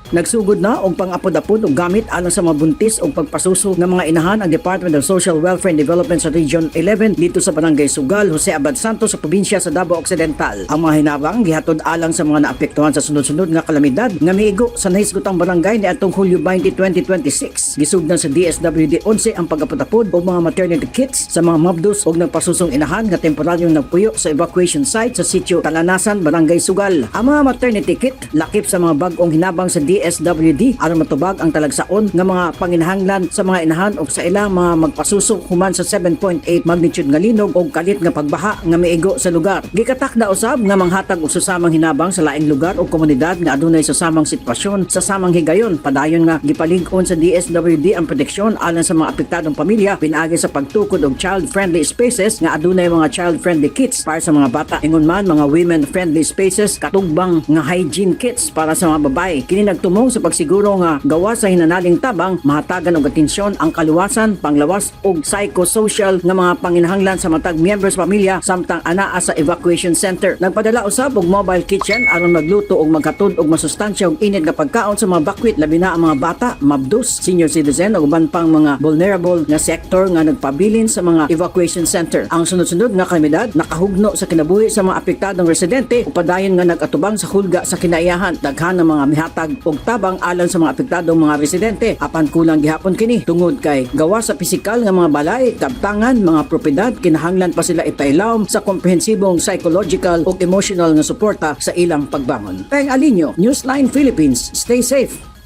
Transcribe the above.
Nagsugod na og pang-apod-apod og gamit alang sa mga buntis og pagpasuso nga mga inahan ang Department of Social Welfare and Development sa Region 11 dito sa Barangay Sugal, Jose Abad Santos sa probinsya sa Davao Occidental. Ang mga hinabang gihatod alang sa mga naapektuhan sa sunod-sunod nga kalamidad nga miigo sa nahisgutang barangay niadtong Hulyo 20, 2026. Gisugdan sa DSWD 11 ang pag-apod-apod og mga maternity kits sa mga mabdos og nagpasusong inahan nga temporaryong nagpuyo sa evacuation site sa sitio Talanasan, Barangay Sugal. Ang mga maternity kit lakip sa mga bag-ong hinabang sa DSWD aron matubag ang talagsaon nga mga panginahanglan sa mga inahan ug sa ilang mga magpasuso human sa 7.8 magnitude nga linog og kalit nga pagbaha nga miigo sa lugar. Gikatakda usab nga manghatag og susamang hinabang sa laing lugar o komunidad nga adunay susamang sitwasyon sa samang higayon. Padayon nga gipalig-on sa DSWD ang proteksyon alang sa mga apektadong pamilya pinaagi sa pagtukod og child-friendly spaces nga adunay mga child-friendly kits para sa mga bata. Ingon man mga women-friendly spaces, katugbang nga hygiene kits para sa mga babae. Kini nagtumong sa pagsiguro nga gawas sa hinanaling tabang, mahatagan og atensyon ang kaluwasan, panglawas ug psychosocial nga mga panginahanglan sa matag miyembro sa pamilya samtang anaa sa evacuation center. Nagpadala usab og mobile kitchen aron magluto og maghatod og masustansya ug init nga pagkaon sa mga bakwit, labi na ang mga bata, mabdos, senior citizen ug uban pang mga vulnerable nga sektor nga nagpabilin sa mga evacuation center. Ang sunod-sunod nga kalamidad nakahugno sa kinabuhi sa mga apektadong residente ug padayon nga nag-atubang sa hulga sa kinaiyahan. Daghan ng mga mihatag og tabang alang sa mga apektadong mga residente, apan kulang gihapon kini tungod kay gawas sa pisikal nga mga balay, kabtangan, mga propiedad, kinahanglan pa sila ipailawom sa komprehensibong psychological ug emotional nga suporta sa ilang pagbangon. Peng Alinio, Newsline Philippines. Stay safe.